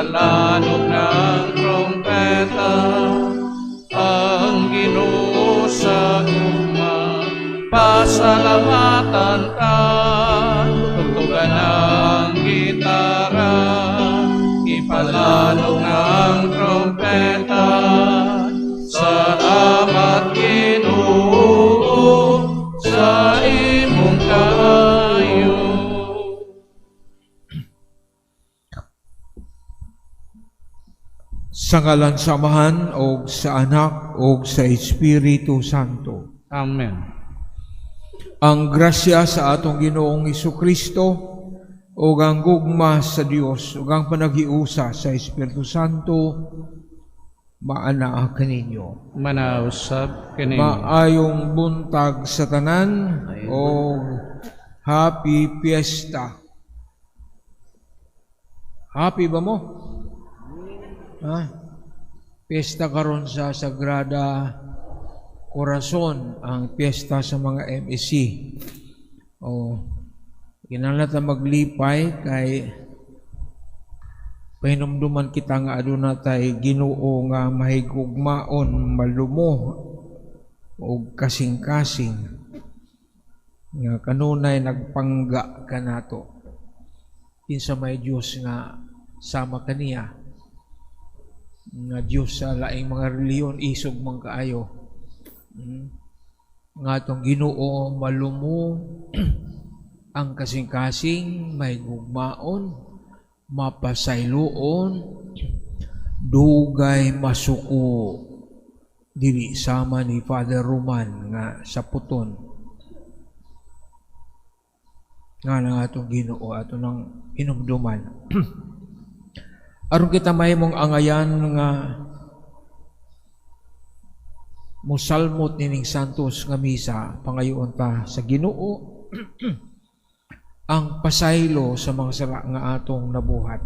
Ipalanog ng trompeta ang Ginoo sa gugma. Pasalamatan ta, tugtugan ang gitara, ipalanog ng trompeta. Salamat, Ginoo, sa imong kaayo. Sa ngalan sa Amahan o sa Anak o sa Espiritu Santo. Amen. Ang grasya sa atong Ginoong Kristo o ang gugma sa Dios ug ang panaghiusa sa Espiritu Santo maanaa kaninyo. Manausab kanimo. Maayong buntag sa tanan o happy fiesta. Happy ba mo? Ha? Piyesta karon sa Sagrada Corazon, ang piyesta sa mga MEC. O, kinahanglan ta maglipay kay pahinumduman kita nga aduna tay Ginoo nga mahigugmaon, malumo og kasing-kasing nga kanunay nagpangga kanato. Kinsa may Dios nga sama kaniya, nga Dios sa laing mga relihiyon isog man kaayo. Nga atong Ginoo malumo, ang kasing-kasing, mahigugmaon, mapasayloon, dugay masuko, dili sama ni Father Roman nga saputon. Nga nang atong Ginoo ato nang hinumduman. Aron kita mahimong angayan nga musalmot nining santos nga misa, pangayoon ta sa Ginoo ang pasaylo sa mga sala nga atong nabuhat.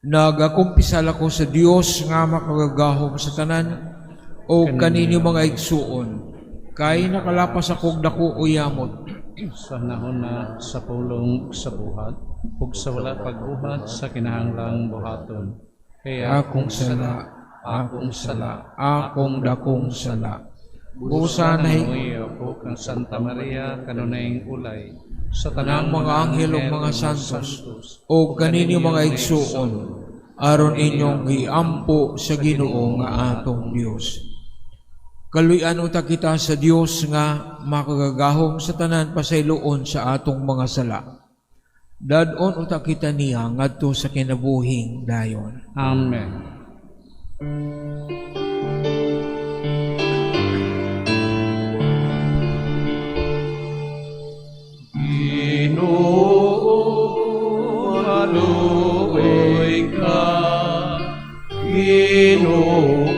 Nagakumpisal ako sa Dios nga makagagahom sa tanan o kaninyo, mga igsuon, kay nakalapas akong dako o yamot sa hunahuna, sa pulong, sa buhat ug sa wala pagbuhat sa kinahanglang buhaton. Kaya Akong sala, akong sala, akong dakong sala. Busa na ako kang Santa Maria, kanunayng ulay, sa tanang tanang mga anghel ug mga santos o kaninyo, mga igsuon, aron inyong iampo sa Ginoo nga atong Dios. Kaluy-an unta kita sa Dios nga makagagahom sa tanan pasayloon sa atong mga sala. Dad-on unta kita niya ngadto sa kinabuhing dayon. Amen. Ginoo, maluoy ka. Ginoo,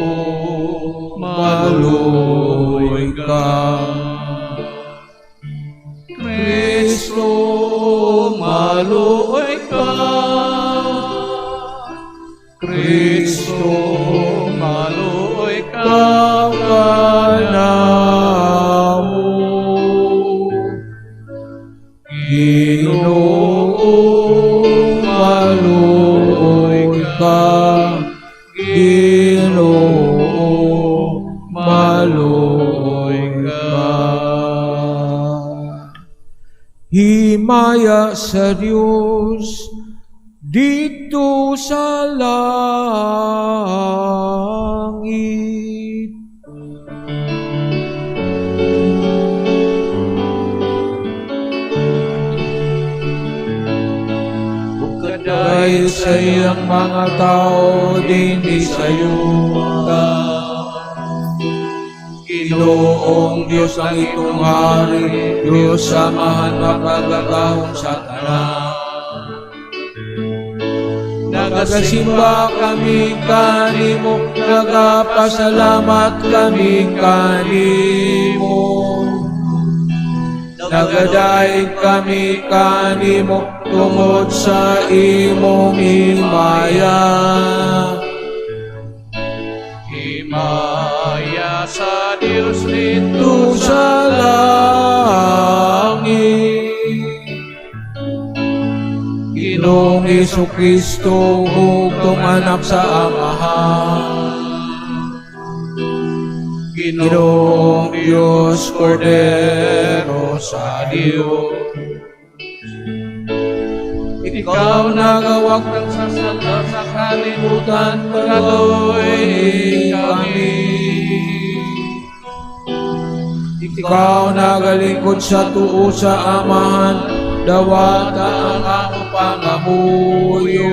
maluoy ka. Kristo, maluoy ka. Kristo, maluoy ka Kanamo. Ginoo, maluoy ka. Ginoo, maluoy ka. Himaya sa Dios didto sa langit. Dahil Dahil sa iyang mga tao dinhi sa yuta. Ginoong Diyos ang itong hari, Diyos Amahan makagagahom sa tanan. Nagasimba kami kanimo, nagapasalamat kami kanimo. Nagadaig kami kanimo tungod sa imong himaya. Himaya sa Diyos dito Tu sa langit. Ginoong Kristo, bugtong anak sa Amahan. Ginoong Diyos, Kordero sa Diyos. Ikaw nagawagtang sa sala sa kalibutan, kaluy kami. Ikaw nagalingkod sa tuo sa Amahan, dawata ang among pangamuyo.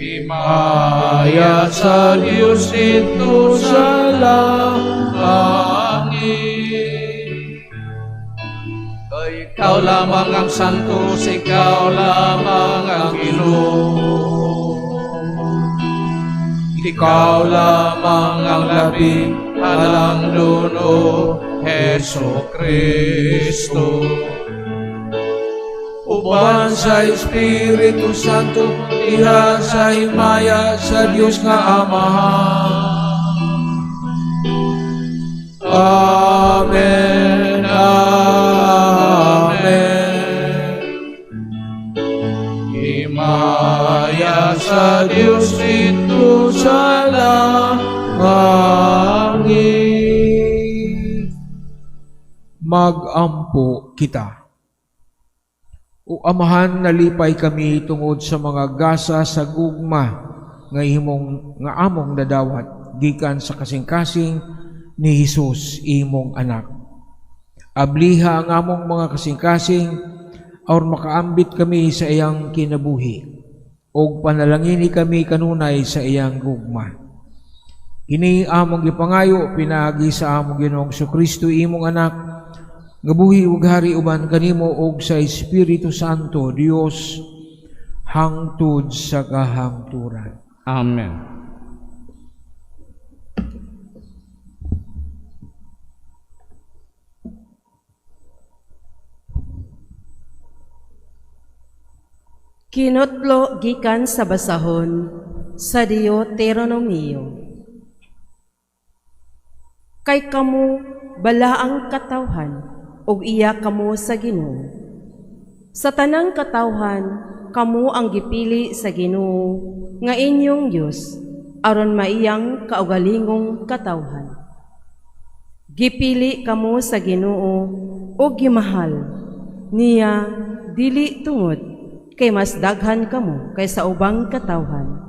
Himaya sa Diyos didto sa langit. Ikaw lamang ang santos, ikaw lamang ang Ginoo. Ikaw lamang ang labing halangdon, O Hesu Kristo. Uban sa Espiritu Santo, diha sa himaya sa Dios nga Amahan. Amen. Amen. Himaya sa Diyos didto sa langit. Magampo kita. O Amahan, nalipay kami tungod sa mga gasa sa gugma nga imong nga among nadawat gikan sa kasing-kasing ni Hesus, imong anak. Abliha ang among mga kasing-kasing aron makaambit kami sa iyang kinabuhi ug panalangini kami kanunay sa iyang gugma. Kini among gipangayo pinaagi sa among Ginoong Kristo, imong anak, nga buhi ug hari uban kanimo ug sa Espiritu Santo, Dios, hangtod sa kahangturan. Amen. Kinutlo gikan sa basahon sa Deuteronomio. Kay kamo balaang katawhan ug iya kamo sa Ginoo. Sa tanang katawhan kamo ang gipili sa Ginoo nga inyong Dios aron maiyang kaugalingong katawhan. Gipili kamo sa Ginoo ug gimahal niya dili tungod kay mas daghan kamo kaysa ubang katawhan.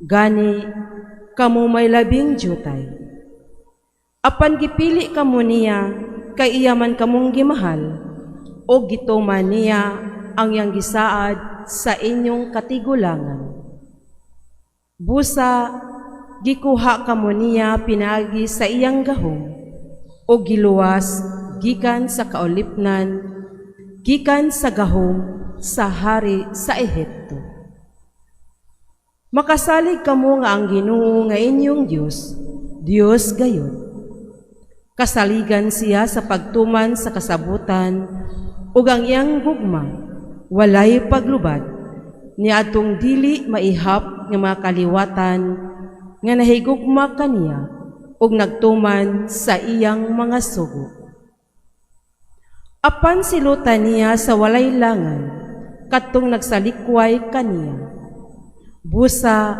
Gani kamo may labing jutay. Apan gipili kamo niya kay iya man kamong gimahal o gituman niya ang iyang gisaad sa inyong katigulangan. Busa gikuha kamo niya pinaagi sa iyang gahom o giluwas gikan sa kaulipnan, gikan sa gahom sa hari sa Ehipto. Makasalig kamo nga ang Ginoo nga inyong Dios, Dios gayud. Kasaligan siya sa pagtuman sa kasabutan ug ang iyang gugma walay paglubad niadtong dili maihap nga mga kaliwatan nga nahigugma kaniya ug nagtuman sa iyang mga sugo. Apan silutan niya sa walay langan kadtong nagsalikway kaniya. Busa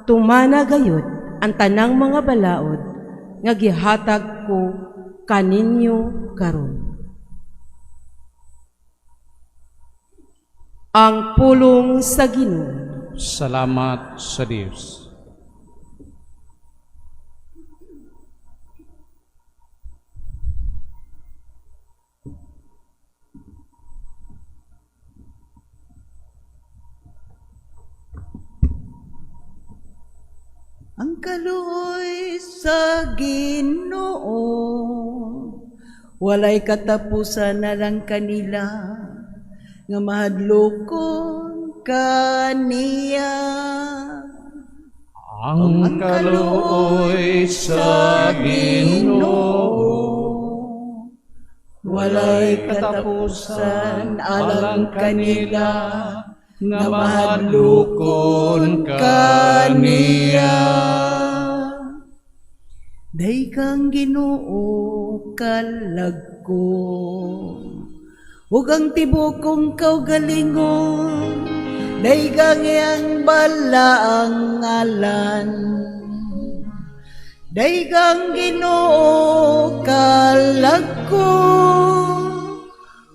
tumana gayud ang tanang mga balaod nga gihatag ko kaninyo karon. Ang pulong sa Ginoo. Salamat sa Dios. Ang kaluoy sa Ginoo walay katapusan na lang kanila nga mahadlokon kaniya. Ang kaluoy sa Ginoo walay katapusan alang kanila nga mahadlokon kaniya. Day kang Ginoo kalag ko, Ug ang tibuok kong kaugalingon, daygang iyang balaang ngalan. Daygang Ginoo kalag ko,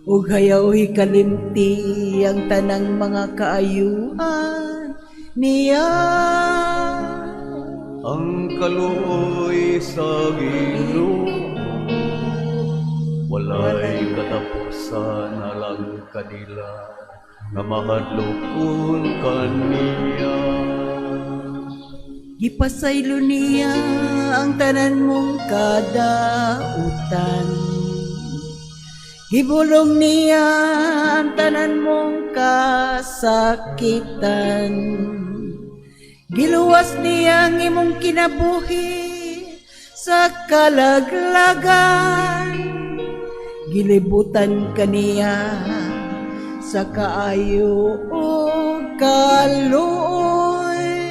ug hayaw hikalimti ang tanang mga kaayuhan niya. Ang kaluoy sa Ginoo walay katapusan alang kanila nga mahadlokon kaniya. Gipasaylo niya ang tanan mong kadautan. Gibulong niya ang tanan mong kasakitan. Giluwas niya ang imong kinabuhi sa kalaglagan. Gilibutan kaniya sa kaayo ug kaluoy.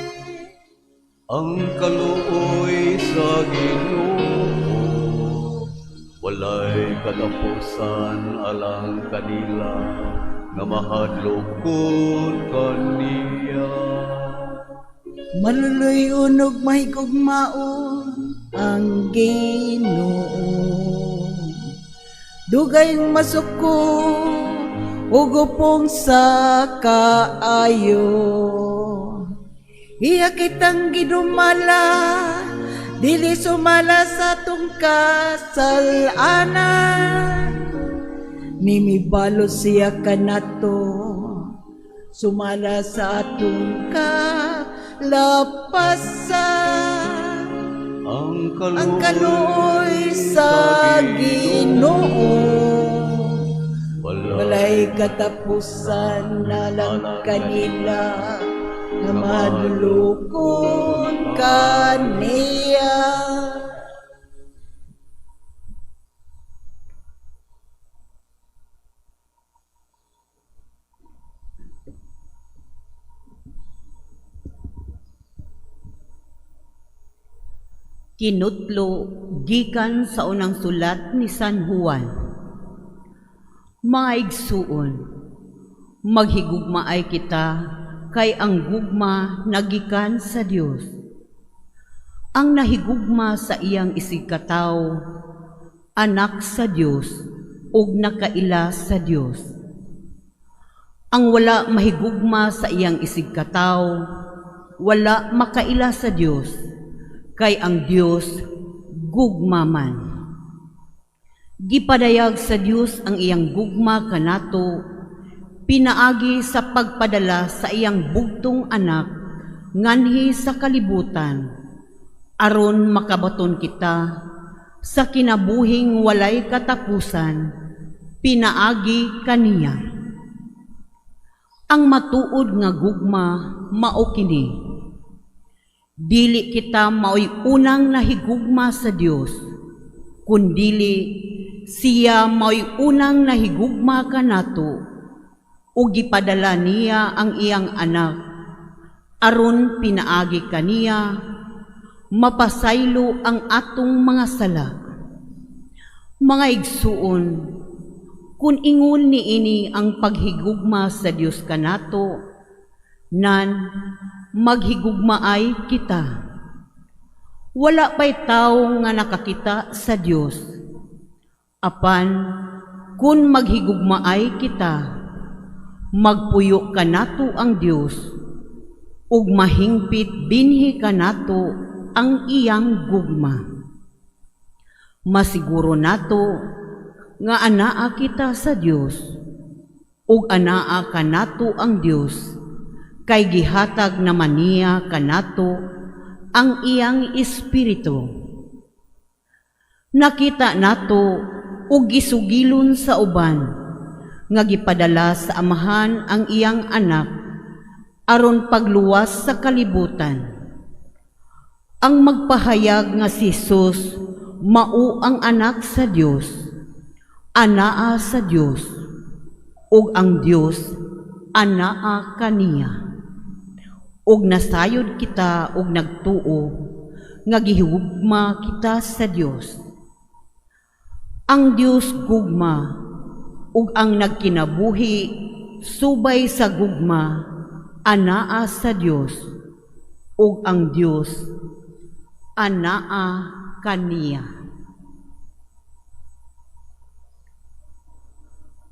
Ang kaluoy sa Ginoo walay katapusan alang kanila nga mahadlokon kaniya. Maluloy-on ug mahigugmaon ang Ginoo. Dugay masuko ug upong sa kaayo. Iya kitang gidumala, dili sumala sa atong kasalanan. Nimibalo siya kanato, sumala sa atong kalapasan. Ang Ang kaluoy sa Ginoo walay katapusan alang kanila nga mahadlokon kaniya. Kinutlo gikan sa unang sulat ni San Juan. Mga igsuon, maghigugmaay kita kay ang gugma nagikan sa Dios. Ang nahigugma sa iyang isigkatawo, anak sa Dios ug nakaila sa Dios. Ang wala mahigugma sa iyang isigkatawo, wala makaila sa Dios, kay ang Dios gugma man. Gipadayag sa Dios ang iyang gugma kanato pinaagi sa pagpadala sa iyang bugtong anak nganhi sa kalibutan, aron makabaton kita sa kinabuhing walay katapusan pinaagi kaniya. Ang matuod nga gugma mao kini: dili kita maoy unang nahigugma sa Dios, kundili siya maoy unang nahigugma kanato ug gipadala niya ang iyang anak aron pinaagi kaniya mapasaylo ang atong mga sala. Mga igsuon, kun ingon niini ang paghigugma sa Dios kanato, nan maghigugmaay kita. Wala pa'y tawo nga nakakita sa Dios. Apan, kun maghigugmaay kita, magpuyo kanato ang Dios, ug mahingpit dinhi kanato ang iyang gugma. Masiguro nato nga anaa kita sa Dios, ug anaa kanato ang Dios, kay gihatag naman niya kanato ang iyang espiritu. Nakita nato ug gisugilon sa uban nga gipadala sa Amahan ang iyang anak aron pagluwas sa kalibutan. Ang magpahayag nga si Jesus mao ang anak sa Dios, anaa sa Dios, ug ang Dios anaa kaniya. Ug nasayod kita ug nagtuo nga gihugma kita sa Dios. Ang Dios gugma, ug ang nagkinabuhi subay sa gugma anaa sa Dios ug ang Dios anaa kaniya.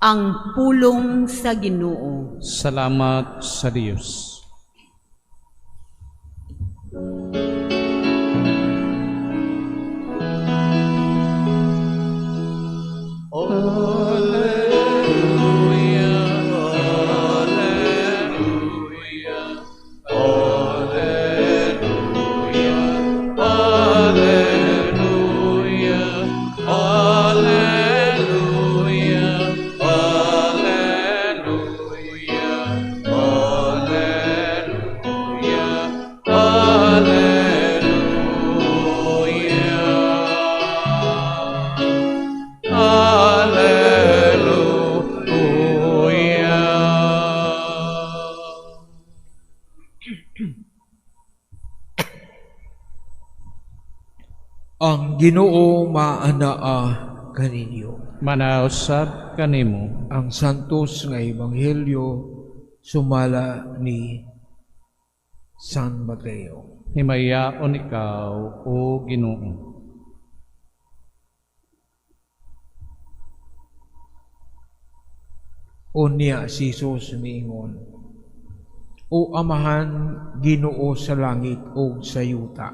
Ang pulong sa Ginoo. Salamat sa Dios. Alleluia, alleluia, alleluia, alleluia, alleluia, alleluia, alleluia, alleluia. Alleluia. Ang Ginoo maanaa kaninyo. Manausab kanimo. Ang santos nga ebanghelyo sumala ni San Mateo. Himayaon ikaw, o Ginoo. Unya si Jesus miingon, O Amahan, Ginoo sa langit ug sa yuta,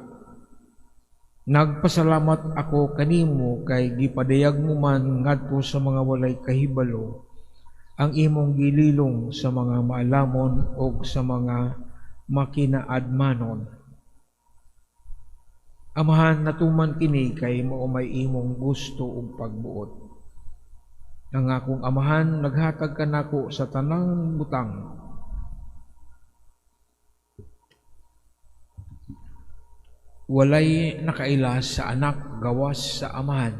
nagpasalamat ako kanimo kay gipadayag mo man ngadto sa mga walay kahibalo ang imong gililong sa mga maalamon ug sa mga makinaadmanon. Amahan, natuman kini kay mao may imong gusto ug pagbuot. Ang akong amahan naghatag kanako sa tanang butang. Walay nakaila sa anak gawas sa amahan,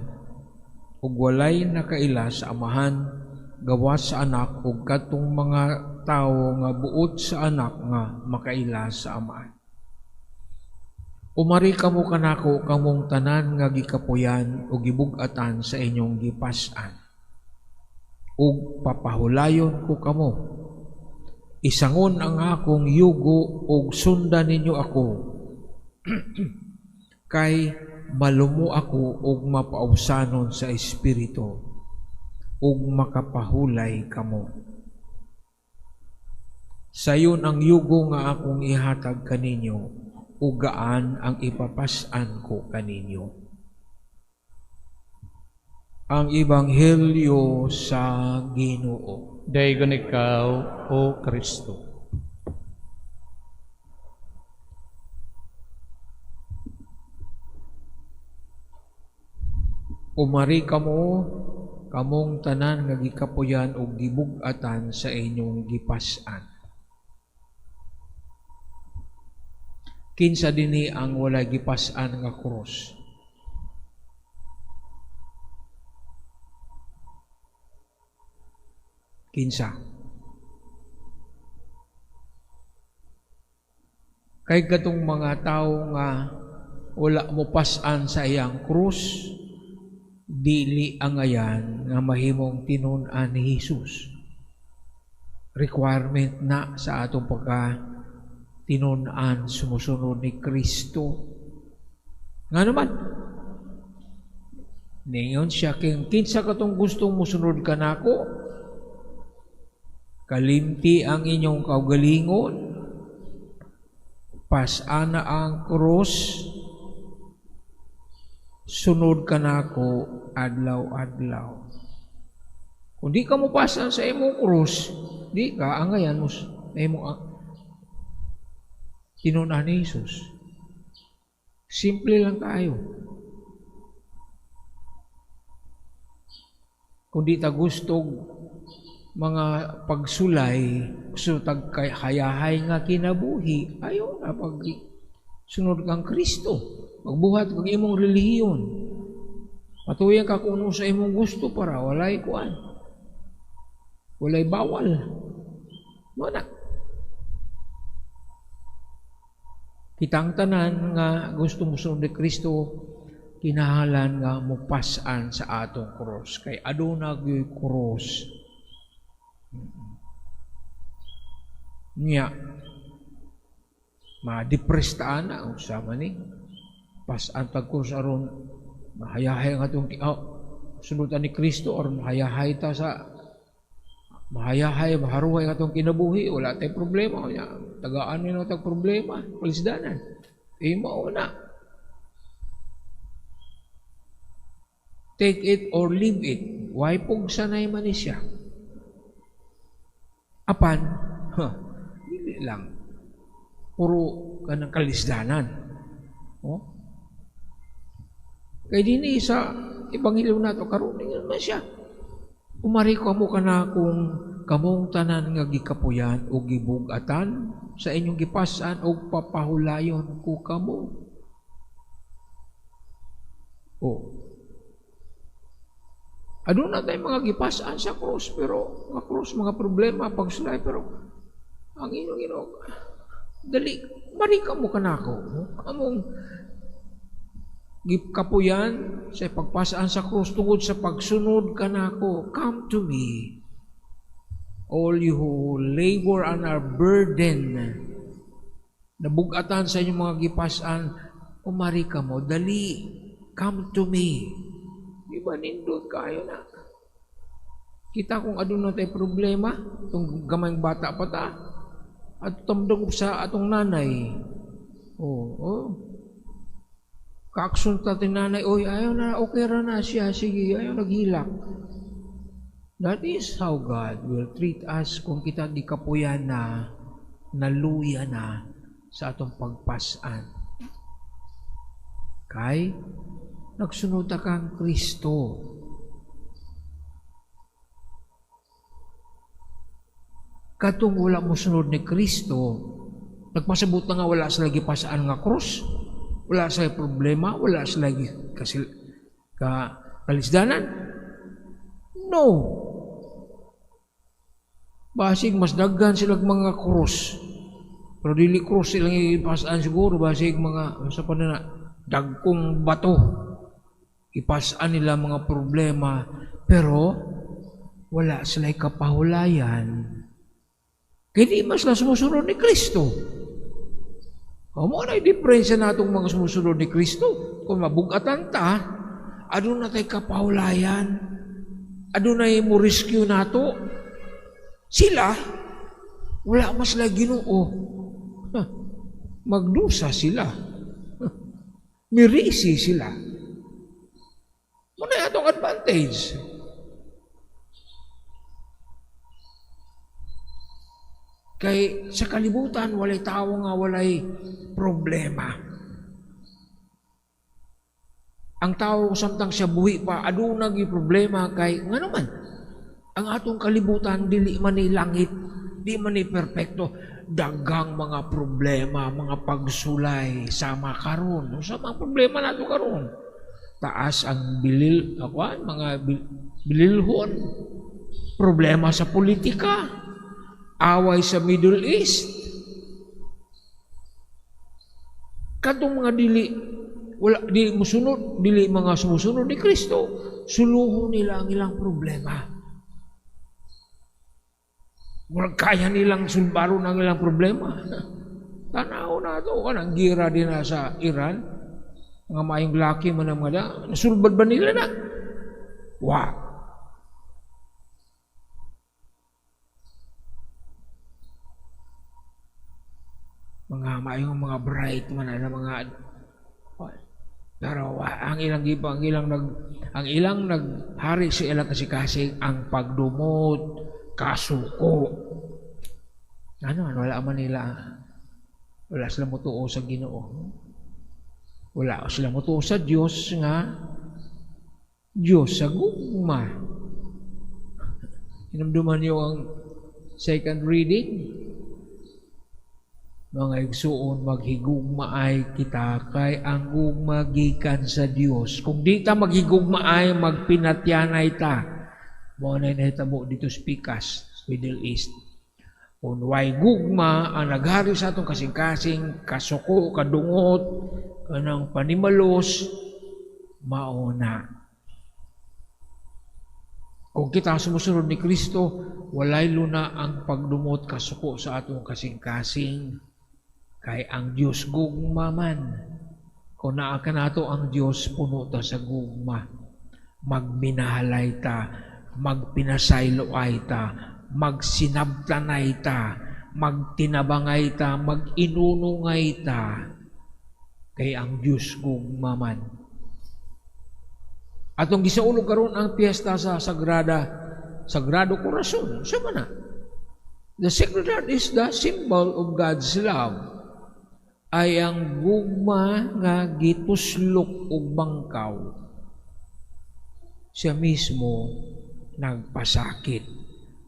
ug walay nakaila sa amahan gawas sa anak, ug kadtong mga tawo nga buot sa anak nga makaila sa amahan. Umari kamo kanako kamong tanan nga gikapuyan ug gibug-atan sa inyong gipas-an, ug papahulayon ko kamo. Isangon ang akong yugo ug sundan ninyo ako, kay malumo ako ug mapaubsanon sa espiritu, ug makapahulay kamo. Sayon ang yugo nga akong ihatag kaninyo, ug gaan ang ipapas-an ko kaninyo. Ang Ebanghelyo sa Ginoo. Daygon ikaw, O Kristo. Umari kamo, kamong tanan nga gikapuyan ug gibug-atan sa inyong gipas-an. Kinsa dinhi ang walay gipas-an nga krus? Kinsa? Kay katong mga tawo nga wala mo pas-an sa iyang krus, dili angayan nga mahimong tinun-an ni Jesus. Requirement na sa atong pagka tinun-an sumusunod ni Kristo. Nga naman, ningon siya, kinsa katong gustong musunod ka nako, kalimti ang inyong kaugalingon, pas-ana ang krus, sunod ka nako adlaw-adlaw. Kung di ka mo pasan sa imong krus, di ka angayan mo sa imong tinun-an ni Jesus. Simple lang tayo. Kung di ta gusto mga pagsulay, gusto tag hayahay nga kinabuhi, ayaw na pag sunod kang Kristo. Magbuhat kang imong relihiyon. Patuyan ka kuno sa imong gusto para walay kuan. Walay bawal. Mana. Kitang tanan nga gusto mo sunod ni Kristo, Kinahanglan nga mupas-an sa atong cross kay aduna gyoy cross. Nya ma-depress ta ana unsa man ni pas-an tag cross aron mahayahay ang atong sunutan ni Kristo aron mahayahay ta sa mahayahay maharuhay ang atong kinabuhi, wala tay problema nya tagaan ni tag problema palisdanan eh mao na. Take it or leave it. Why pugsanay man ni siya? Apan, dili lang. Puro kanang kalisdanan. Oh? Kay dinhi sa Ebanghelyo nato karon ingon man siya. Umari ko mo kana kung kamong tanan nga gikapuyan o gibug-atan sa inyong gipas-an og papahulayon ko kamo. Oh. Aduna tay mga gipas-an sa cross, pero mga cross, mga problema, pagsulay, pero ang inyong Ginoo, dali, mari ka mo kanako. Kamong gikapuyan sa pagpasaan sa cross tungod sa pagsunod kanako. Come to me, all you who labor and are burdened, nabugatan sa inyong mga gipasan, umari ka mo, dali, come to me. Di ba nindot kayo na? Kita kung aduna tay problema, itong gamayng bata pa ta, at tamdog sa atong nanay. Oh. Kaaksun ta tin nanay, oy, ayaw na, okay ra na siya, sige, ayaw naghilak. That is how God will treat us kung kita gikapuyan na, naluya na sa atong pagpasan. Kay, nagsunod ta kang Kristo. Katong wala mo sunod ni Kristo, nagpasabot na nga wala sila gipasaan nga krus, wala sila problema, wala sila kalisdanan. No. Basig mas daghan sila mga krus. Pero dili krus silang ipasaan siguro, basig mga sa panana dagkong bato. Ipasaan nila mga problema, pero wala sila kapahulayan. Kaya di mas na sumusunod ni Kristo. O mo na diferensya natong mga sumusunod ni Kristo. Kung mabugatan ta, aduna tay kapahulayan. Aduna mo rescue nato. Sila, wala mas sila Ginoo. Magdusa sila. Mirisi sila. Muna atong advantage. Kay sa kalibutan, walay tao nga walay problema. Ang tao samtang siya buhi pa, aduna gyud problema kay ngano man. Ang atong kalibutan dili man ni langit, di man ni perpekto. Daghang mga problema, mga pagsulay sama karon. Unsa man problema nato karon? Taas ang bilil, akuan, mga bililhon, problema sa politika, away sa Middle East. Katong mga dili wala di musunod, dili mga sumusunod ni Kristo, suluhon nila ang ilang problema. Murag kaya nilang sulbaron ang ilang problema. Tanaw na ito, kanang gira din na sa Iran, mga maayong laki man ang mga nasulbad ba nila na? Wa. Mga maayong mga bright man na mga, pero ang ilang giba, ang ilang naghari sa ilang kasikasing ang pagdumot, kasuko. Ano, wala man nila, wala sila mutuo sa Ginoo. Wala sila mutuo sa Dios nga Dios sa gugma. Hinumduman niyo ang second reading. Mga igsuon, maghigugma ay kita kay ang gugma gikan sa Dios. Kung di ta maghigugma ay magpinatyanay ta. Mao na nahitabo dito sa Pikas, Middle East. Kung way gugma ang naghari sa atong kasing-kasing, kasuko, kadungot, kanang panimalos, Mao na. Kung kita sumusunod ni Kristo, walay luna ang pagdumot kasuko sa atong kasing-kasing. Kay ang Dios gugma man. Kung naa kanato ang Dios, puno ta sa gugma. Magminahalay ta, magpinasayloay ta, magsinabtanay ta, magtinabangay ta, mag-inunungay ta. Kay ang Dios gugma man. Atong gisaulog karon ang piyesta sa Sagrado Corazon. Sa man na? The Sacred Heart is the symbol of God's love. Ay ang gugma nga gituslok og bangkaw. Siya mismo nagpasakit.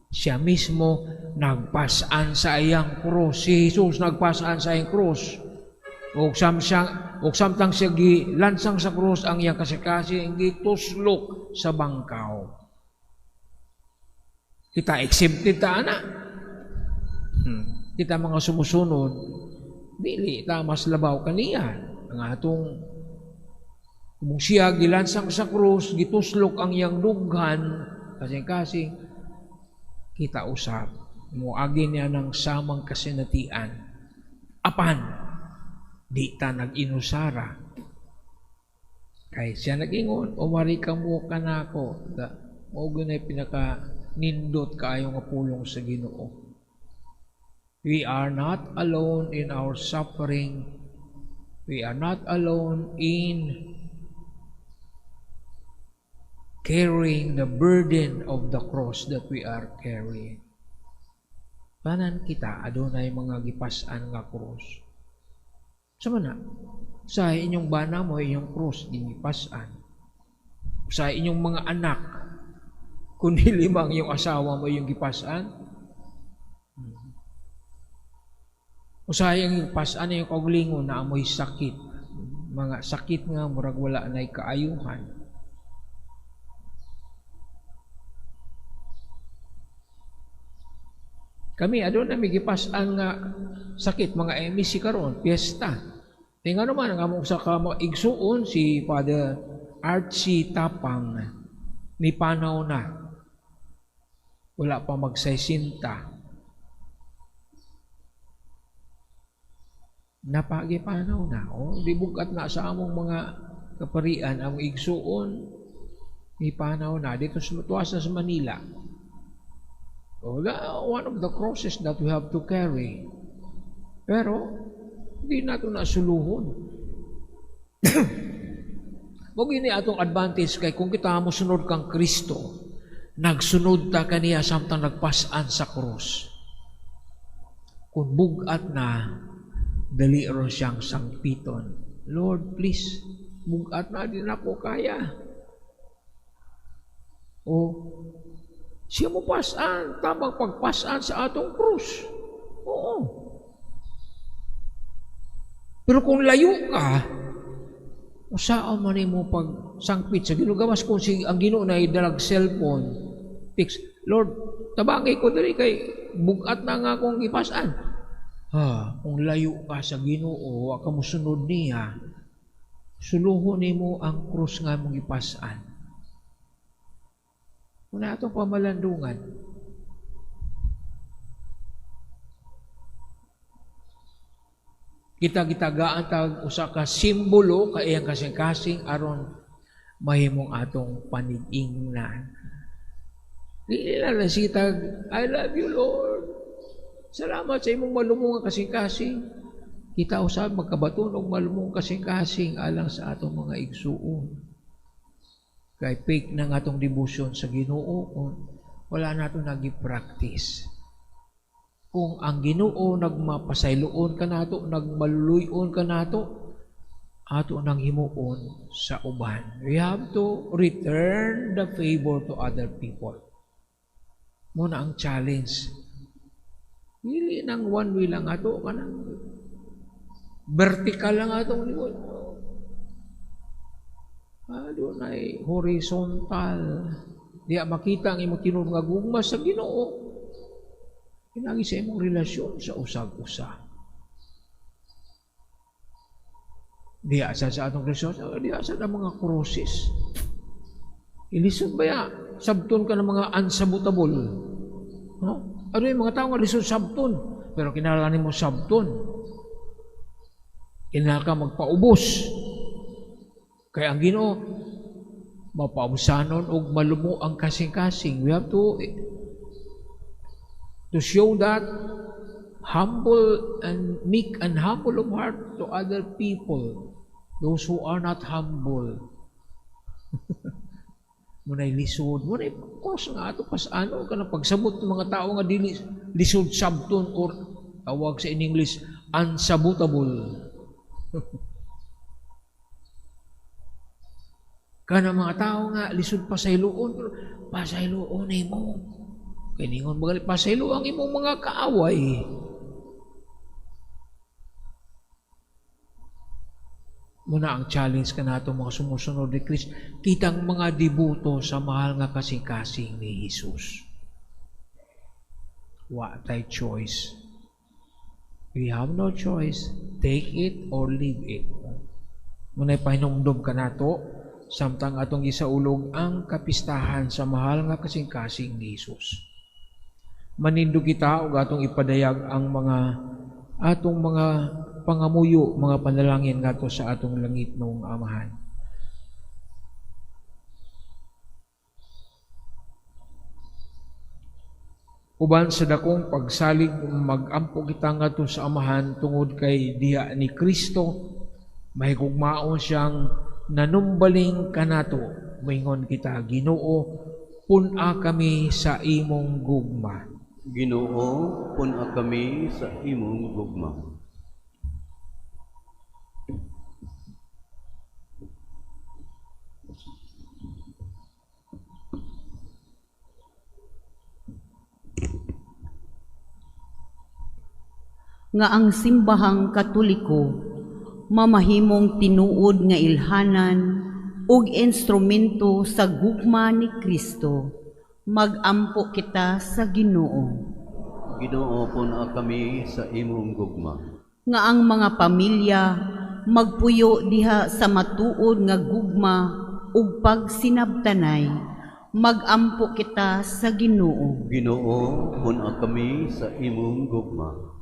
Siya mismo nagpasan sa iyang krus. Si Jesus nagpasan sa iyang krus. Og samtang siya gilansang sa krus, ang iyang kasing-kasing gituslok sa bangkaw. Kita exempted ta ana. Kita mga sumusunod, dili ta mas labaw kaniya. Ang atong kung siya gilansang sa krus, gituslok ang iyang dughan, kasing-kasing, kita usab, moagi niya ng samang kasinatian. Apan, di ta nag-inusara. Kay siya nag-ingon, umari ka mo kanako. Mao gyud nay pinaka nindot kaayo nga pulong sa Ginoo. We are not alone in our suffering. We are not alone in carrying the burden of the cross that we are carrying. Tanan kita adunay mga gipas-an nga krus. Sa man na, sa inyong bana mo, inyong krus, ginipas-an. Sa inyong mga anak, kung dili ang iyong asawa mo iyong gipas-an, usahay ang gipas-an iyong kaugalingon na amoy sakit. Mga sakit nga murag wala na'y kaayuhan. Kami aduna mi gipas-an nga sakit, mga MEC karon, piyesta. Kaya nga naman, ang among sa ka igsuon si Father Archie Tapang ni panaw na. Wala pa magsaysinta. Napagipanaw na. O, di bugat na sa among mga kaparian, among igsuon ni panaw na. Dito sa tuwas na sa Manila. O, one of the crosses that we have to carry. Pero, hindi nato nasuluhon. Mao gini atong advantage kay kung kita mosunod kang Kristo, nagsunod ta kaniya samtang nagpas-an sa krus. Kung bugat na, dali ron siyang sangpiton. Lord, please, bugat na, di na ko kaya. O, siya mo pasan, tamang pagpasan sa atong krus. Oo. Pero kung layo ka, usao man nimo pagsangpit sa Ginoo. Gawas kung si ang Ginoo na idalag cellphone, fix, Lord, tabangi ko diri kay bugat na nga akong ipasan. Ha, kung layo ka sa Ginoo, wa ka mosunod niya, suluhon nimo ang krus nga imong ipasan. Una atong pamalandungan. Kita gitagaan tag usa ka simbolo ka iyang kasing-kasing aron mahimong atong panig-ingnan. Dili na lang sitag, I love you, Lord. Salamat sa imong malumong kasing-kasing. Kita usab magkabaton og malumong kasing-kasing alang sa atong mga igsuon. Kay fake na nga atong devotion sa Ginoo kung wala nato nagi-practice. Kung ang Ginoo nagmapasayloon kanato, nagmaluluyon kanato, ato nang himuon sa uban. We have to return the favor to other people. Muna ang challenge. Dili nang one way lang ato kanang vertical lang atong likod. Adunay horizontal. Diya makita ang imong tinuod nga gugma sa Ginoo. Pinagi sa imong relasyon sa usag-usa. Diha sa atong Kristo, diha sa mga crosses. Ilisod ba ya? Sabton ka ng mga unsabotable. No? Ano yung mga tao nga lisod sabton? Pero kinahanglan mo sabton. Kinahanglan ka magpaubos. Kaya ang Ginoo, mapaubsanon og malumo ang kasing-kasing. We have to show that humble and meek and humble of heart to other people, those who are not humble. Muna'y lisod, muna'y cross nga ato pasano ka na pagsabot ng mga tao nga dili lisod sabton or tawag sa in English unsabotable. Kana mga tao nga lisod pasayloon, pero pasayloon ay mo. Kay ningon magali pasaylo ang imong mga kaaway. Muna ang challenge ka nato mga sumusunod ni Kristo, kitang mga debuto sa mahal nga kasing-kasing ni Jesus. Wa tay choice. We have no choice. Take it or leave it. Muna'y pahinumdum ka nato, samtang atong gisaulog ang kapistahan sa mahal nga kasing-kasing ni Jesus. Manindog kita og atong ipadayag ang mga atong mga pangamuyo, mga panalangin ngadto sa atong langit noong Amahan. Uban sa dakong pagsalig, magampo kita ngadto sa Amahan tungod kay diha ni Kristo mahigugmaon siyang nanumbaling kanato. Moingon kita, Ginoo, pun-a kami sa imong gugma. Ginoo, pun-a kami sa imong gugma. Nga ang simbahang Katoliko mamahimong tinuod nga ilhanan ug instrumento sa gugma ni Kristo. Magampo kita sa Ginoo. Ginoo, pun-a kami sa imong gugma. Nga ang mga pamilya magpuyo diha sa matuod nga gugma ug pagsinabtanay. Magampo kita sa Ginoo. Ginoo, pun-a kami sa imong gugma.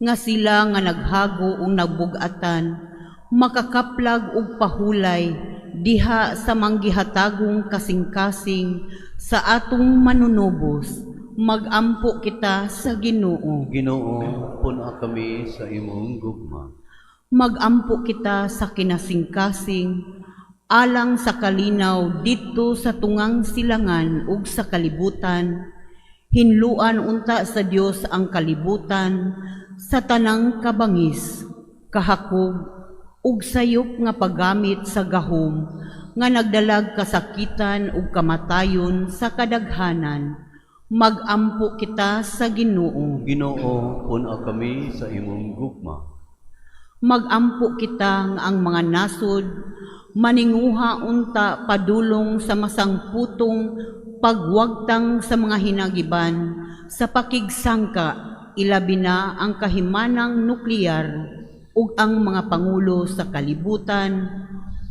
Nga sila nga naghago ug nagbug-atan makakaplag og pahulay diha sa manggihatagong kasing-kasing sa atong manunubos. Magampo kita sa Ginoo. Ginoo, pun-a kami sa imong gugma. Magampo kita sa kinasingkasing alang sa kalinaw didto sa tungang silangan ug sa kalibutan. Hinluan unta sa Dios ang kalibutan sa tanang kabangis, kahakog ug sayop nga paggamit sa gahom nga nagdalag kasakitan ug kamatayon sa kadaghanan. Magampo kita sa Ginoo. Ginoo, pun-a kami sa imong gugma. Magampo kita nga ang mga nasod maninguha unta padulong sa masangputong pagwagtang sa mga hinagiban sa pakigsangka, ilabi na ang kahimanang nuklear ug ang mga pangulo sa kalibutan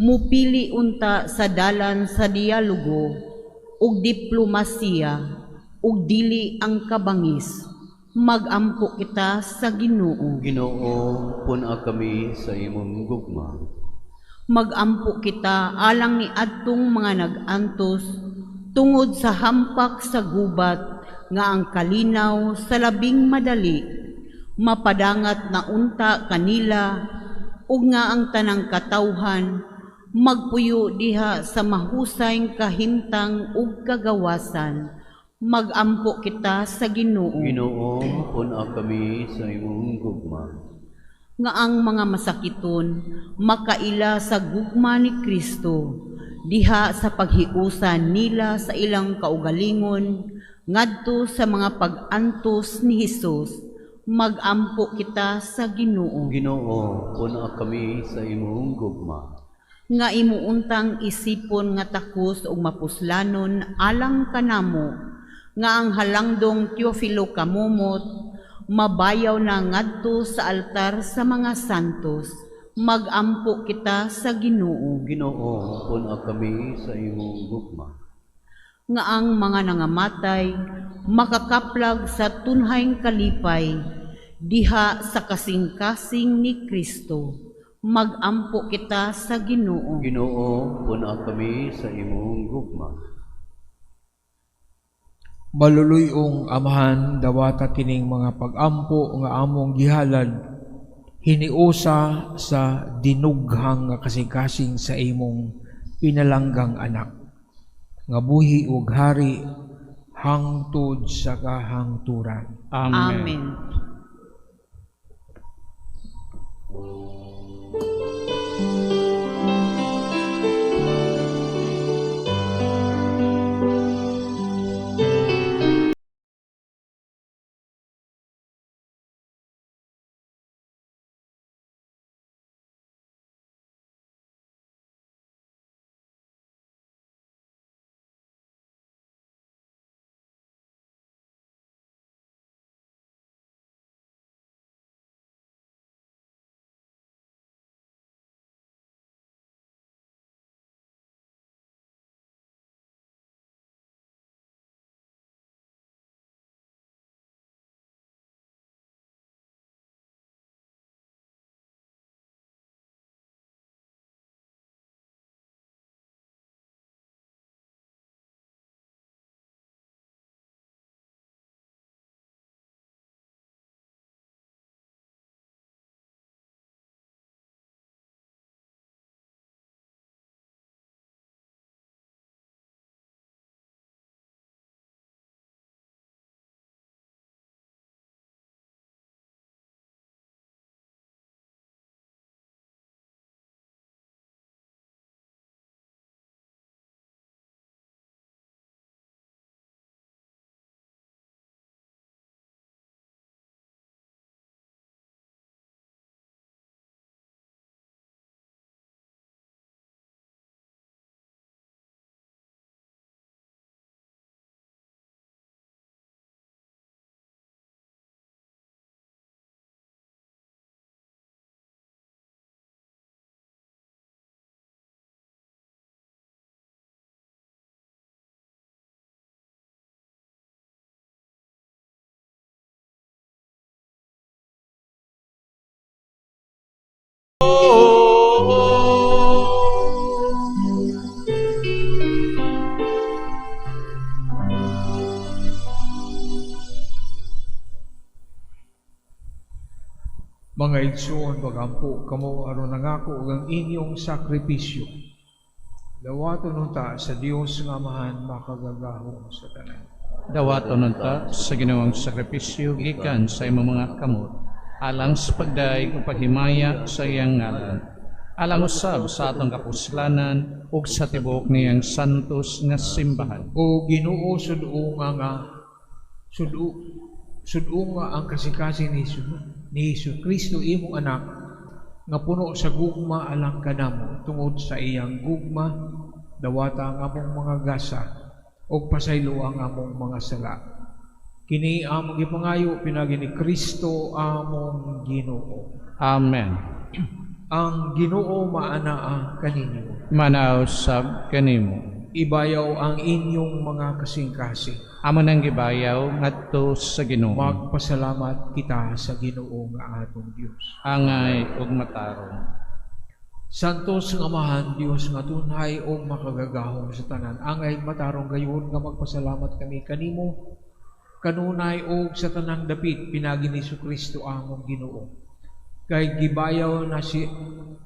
mupili unta sa dalan sa dialogo ug diplomasiya ug dili ang kabangis. Magampo kita sa Ginoo. Ginoo, pun-a kami sa imong gugma. Magampo kita alang ni adtong mga nag-antos tungod sa hampak sa gubat nga ang kalinaw sa labing madali mapadangat na unta kanila ug nga ang tanang katawhan magpuyo diha sa mahusay kahimtang ug kagawasan. Magampo kita sa Ginoo. Ginoo, pun-a kami sa imong gugma. Nga ang mga masakiton makaila sa gugma ni Kristo diha sa paghiusa nila sa ilang kaugalingon ngadto sa mga pag-antos ni Hesus. Magampo kita sa Ginoo. Ginoo, pun-a kami sa imong gugma. Nga imuuntang isipon nga takos ug mapuslanon alang kanamo nga ang halangdong Teofilo Camomot mabayaw na ngadto sa altar sa mga santos. Magampo kita sa Ginoo. Ginoo, pun-a kami sa imong gugma. Nga ang mga nangamatay makakaplag sa tunhayng kalipay diha sa kasing-kasing ni Kristo. Magampo kita sa Ginoo. Ginoo, pun-a kami sa imong gugma. Maluluyong Amahan, dawata kining mga pag-ampo nga among gihalad, hiniusa sa dinughang nga kasing-kasing sa imong pinalanggang anak, nga buhi ug hari hangtod sa kahangturan. Amen. Amen. Mga igsoon, magampo kamo aron nangako og ang inyong sakripisyo. Dawaton unta sa Dios nga Amahan makagagahom sa tanan. Dawaton unta sa Ginoong sakripisyo gikan sa imong mga kamot, alang sa pagdayeg ug paghimaya sa iyang ngalan, alang usab sa atong kapuslanan ug sa tibuok niyang santos nga simbahan. O Ginoo, sud-unga nga sud-unga ang kasing-kasing ni Hesus Kristo imong anak nga puno sa gugma alang kanamo. Tungod sa iyang gugma, dawata ang among mga gasa ug pasaylo ang among mga sala. Kini among gipangayo pinaagi ni Kristo among Ginoo. Amen. Ang Ginoo maanaa kaninyo. Manaw sab kanimo. Ibayaw ang inyong mga kasing-kasing. Amo nang gibayaw ngadto sa Ginoo. Magpasalamat kita sa Ginoo nga atong Dios. Angay ug matarong. Santos nga Amahan, Dios nga tunhay ug makagagahom sa tanan. Angay matarong gayud nga magpasalamat kami kanimo kanunay ug sa tanang dapit pinaagi ni Kristo among Ginoo. Kay gibayaw na si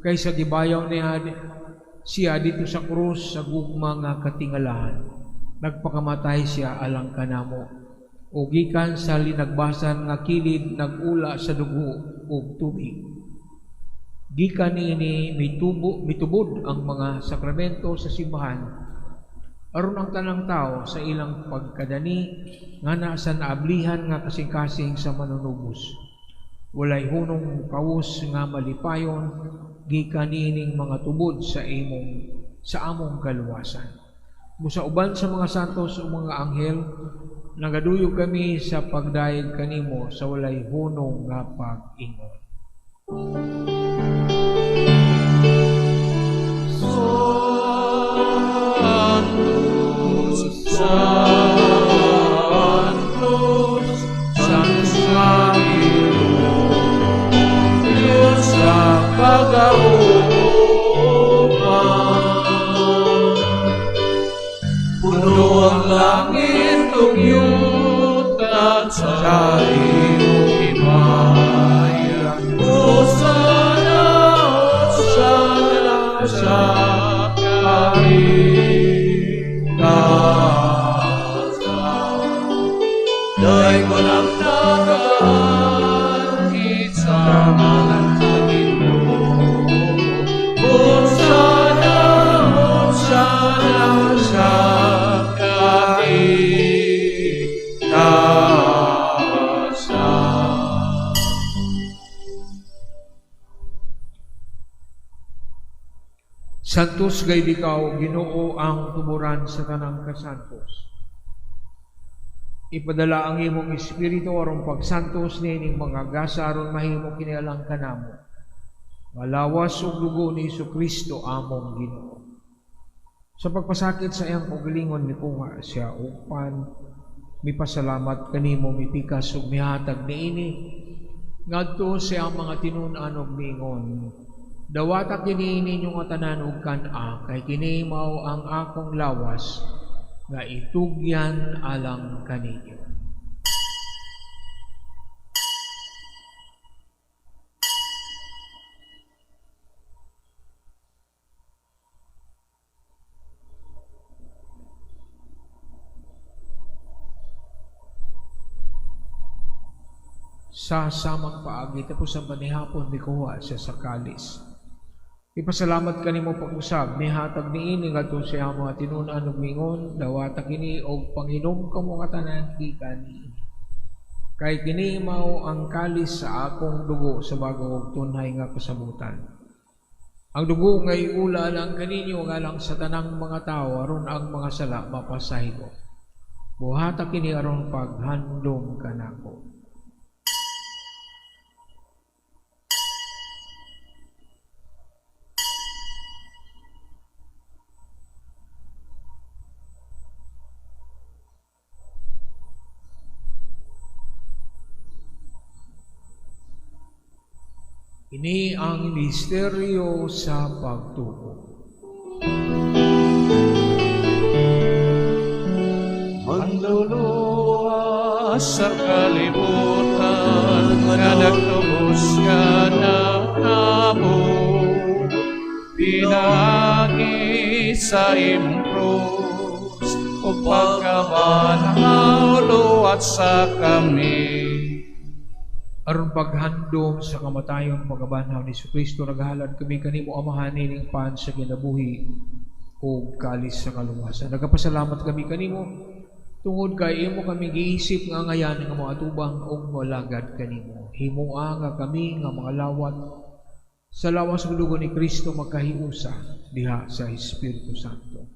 kaysa gibayaw niya siya dito sa krus sa gugma nga katingalahan. Nagpakamatay siya alang kanamo. O gikan sa linagbasan nga kilid nagula sa dugo ug tubig. Gikan niini mitubod ang mga sakramento sa simbahan aron ang tanang tao sa ilang pagkadani nga naa sa naablihan nga kasing-kasing sa manunubos. Walay hunong kawos nga malipayon gikan niining mga tubod sa among kaluwasan. Busa uban sa mga santos o mga anghel, nagaduyog kami sa pagdayeg kanimo sa walay hunong nga pag-ingon. Santos, Santos nga Ginoo, Diyos sa kagauman. Puno ang langit ug yuta sa iyong himaya. Hosana, Hosana sa kaitasan. Daygon ang nagaanhi sa ngalan sa Ginoo. Hosana, Hosana sa kaitasan. Santos gayud ikaw, Ginoo, ang tuburan sa tanang kasantos. Ipadala ang imong espiritu aron pagsantos niining mga gasa aron mahimo kini alang kanamo. Malawas ug dugo ni Kristo among Ginoo. Sa pagpasakit sa iyang kaugalingon mikuha siya og pan, mipasalamat kanimo, mipikas ug mihatag niini ngadto sa iyang mga tinun-an ug miingon: Dawata kini ninyong tanan ug kan-a, kay kini mao ang akong lawas nga itugyan alang kaninyo. Sa samang paagi tapos ang panihapon mikuha siya sa kalis. Ipasalamat kanimo pag-usab, mihatag niini ngadto sa iyang mga tinun-an ug mingon: Dawata kini og panginom kamo katanan gikan niini. Kay kini mao ang kalis sa akong dugo sa bago ug tunhay nga kasabutan. Ang dugo nga iula lang kaninyo alang sa tanang mga tawo aron ang mga sala mapasahigo. Buhata kini aron paghandom kanako. Ini ang misteryo sa pagtuo. Manluluwas sa kalibutan nga nagtubos ka namo, pinaagi sa imong krus o pagkabanhaw luwat sa kami. Aron paghandom sa kamatayon pagkabanhaw ni Jesucristo, naghalad kami kanimo Amahan nining pan sa kinabuhi ug kalis sa kaluwasan. Nagapasalamat kami kanimo tungod kay imo kami giisip nga ngayan nga moatubang ug molagad kanimo. Himoa nga kami nga mga lawat sa lawas ug dugo ni Kristo magkahiusa diha sa Espiritu Santo.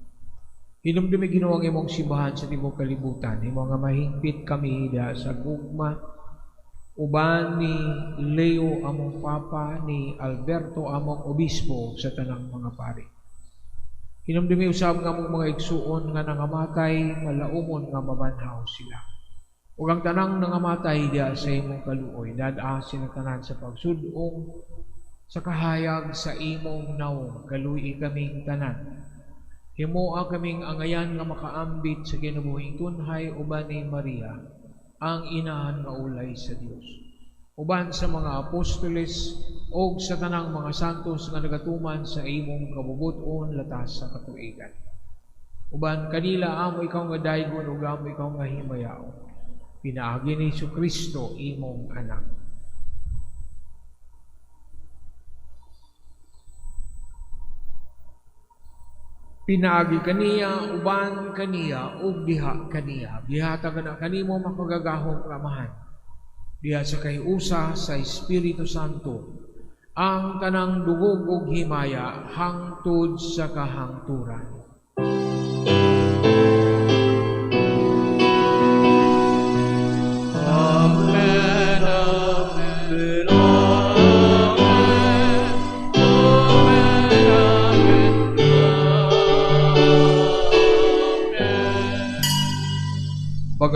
Hinumdumi Ginoo ang imong simbahan sa tibuok kalibutan. Himo nga mahingpit kami diha sa gugma uban ni Leo among Papa, ni Alberto among Obispo, sa tanang mga pari. Hinumdumi usab nga among mga igsuon nga nangamatay, malaumon nga mabanhaw sila. Ug ang tanang nangamatay diha sa imong kaluoy, dad-a sila tanan sa pagsud-ong sa kahayag sa imong nawong, kaluoy kaming tanan. Himoa kaming angayan nga makaambit sa kinabuhing tunhay uban ni Maria, ang inahan nga ulay sa Dios. Uban sa mga apostoles og sa tanang mga santos nga nagatuman sa imong kabubut-on latas sa katuigan. Uban kanila amo ikaw nga daygon ug amo ikaw nga himayaon. Pinaagi ni Jesucristo imong anak. Pinaagi kaniya, uban kaniya, ug diha kaniya. Gihatag na kanimo makagagahom nga Amahan. Diha sa kahiusa sa Espiritu Santo, ang tanang dugog ug himaya hangtod sa kahangturan. Amen, amen, amen, amen, amen.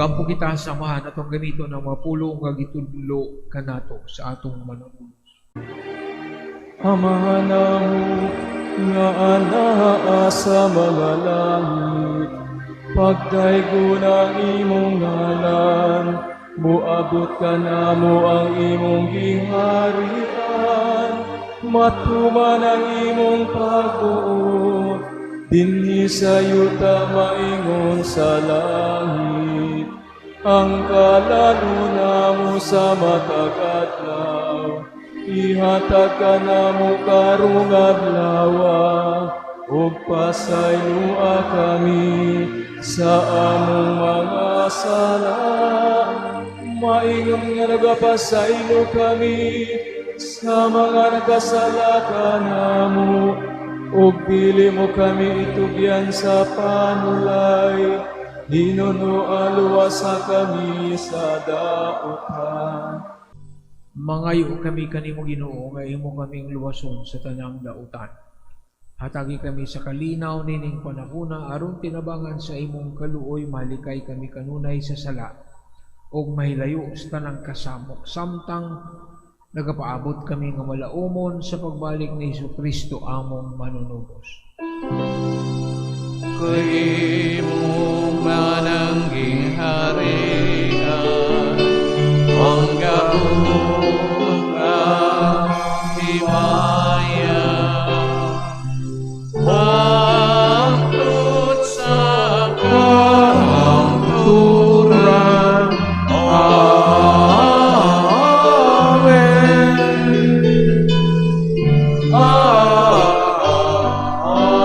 Magampo kita sa Amahan atong gamiton ang mga pulong nga gitudlo kanato sa atong manunubos. Amahan namo nga anaa sa mga langit, pagdaygon ang imong ngalan, moabot kanamo ang imong giharian, matuman ang imong pagbuot, dinhi sa yuta maingon sa langit. Ang kalan-on namo sa matag adlaw, ihatag kanamo karong adlawa, ug pasayloa kami sa among mga sala, maingon nga nagapasaylo kami sa mga nagkasala kanamo, ug dili mo kami itugyan sa panulay, hinunoa luwasa kami sa dautan. Mangayo kami kanimo, Ginoo, nga imo kaming luwason sa tanang dautan. Hatagi kami sa kalinaw nining panahona aron tinabangan sa imong kaluoy malikay kami kanunay sa sala ug mahilayo sa tanang kasamok samtang nagapaabot kami nga malaumon sa pagbalik ni Hesukristo among manunubos. Kay imo man ang gingharian, ang gahom ug himaya, hangtod sa kahangturan. Amen.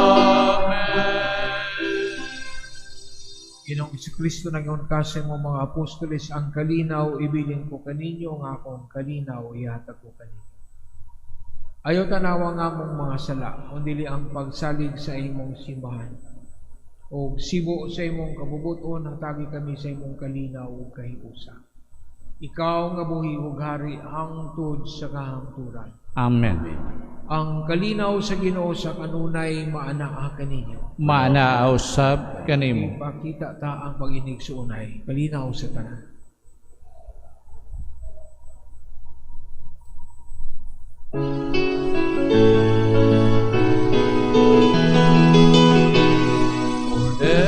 Amen. Ginoong Hesukristo, nag-ingon ka sa imong mga apostoles, ang kalinaw ibilin ko kaninyo, ang akong kalinaw ihatag ko kaninyo. Ayaw tanawa ang among mga sala, kundili ang pagsalig sa imong simbahan. O sibo sa imong kabubuton, hatagi kami sa imong kalinaw ug kahiusa. Ikaw nga buhi ug hari hangtod sa kahangturan. Amen. Ang kalinaw sa Ginoo sa kanunay maanaa kaninyo. Maanaa usab kanimo. Ipakita ta ang pag-inigsuonay. Kalinaw sa tanan. Kordero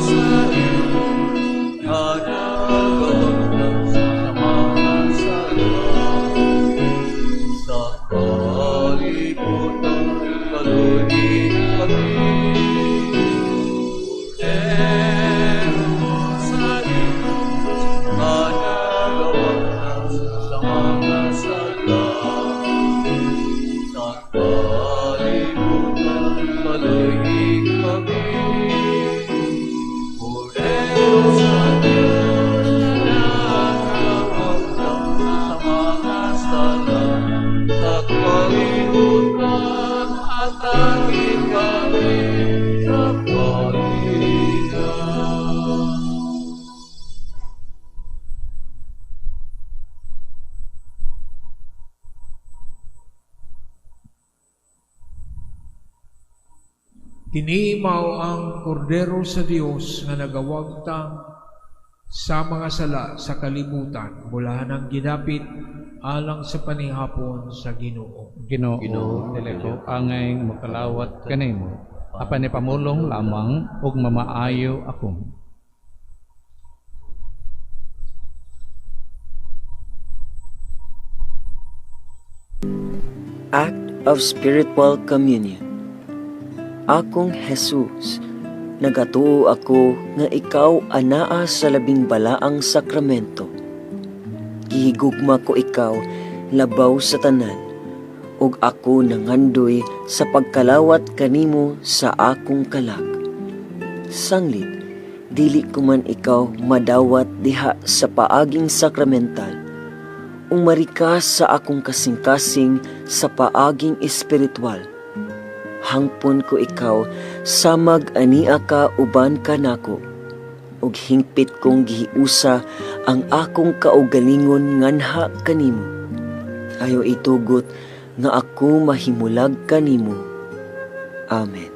sa Diyos, nga nagawagtang sa mga sala sa kalibutan, kaluoyi kami. Kordero sa Diyos, nga nagawagtang sa mga sala sa kalibutan, kaluoyi kami. Kordero sa Diyos, nagawagtang sa mga sala sa kalibutan, hatagi kami sa kalinaw. Kini mao ang kordero sa Dios nga nagawagtang sa mga sala sa kalibutan. Bulahan ang gidapit alang sa panihapon sa Ginoo. Ginoo, Ginoo, dili ko angay mokalawat kanimo, apan ipamulong lamang ug mamaayo ako. Act of Spiritual Communion. Akong Jesus, nagatuo ako nga ikaw anaa sa labing balaang sakramento. Gihigugma ko ikaw labaw sa tanan, ug ako nangandoy sa pagkalawat kanimo sa akong kalag. Sanglit, dili ko man ikaw madawat diha sa paaging sakramental, umari ka sa akong kasing-kasing sa paaging espiritual. Hangpon ko ikaw samag ania ka uban kanako, ug hingpit kong gihiusa ang akong kaugalingon nganha kanimo. Ayaw itugot nga ako mahimulag kanimo. Amen.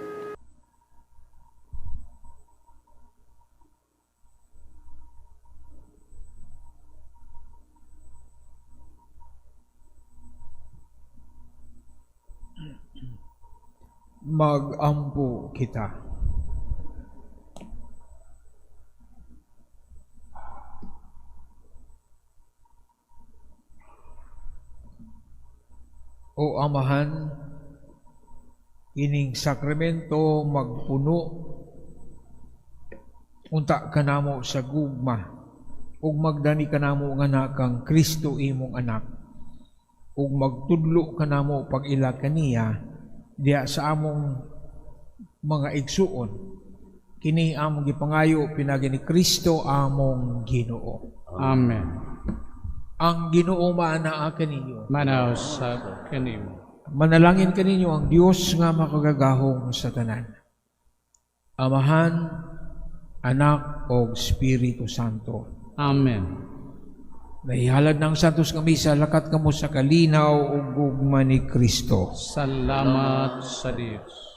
Magampo kita. O Amahan, ining sakramento magpuno unta kanamo sa gugma ug magdani kanamo nga anak kang Kristo imong anak ug magtudlo kanamo pag-ila kaniya diha sa among mga igsuon. Kini among gipangayo pinaagi ni Kristo among Ginoo. Amen. Ang Ginoo maanaa kaninyo. Maanaa usab kanimo. Manalangin kaninyo ang Dios nga makagagahom sa tanan. Amahan, Anak ug Espiritu Santo. Amen. Nahihalad ng Santos nga Misa, lakat kamo sa kalinaw ug gugma ni Kristo. Salamat sa Dios.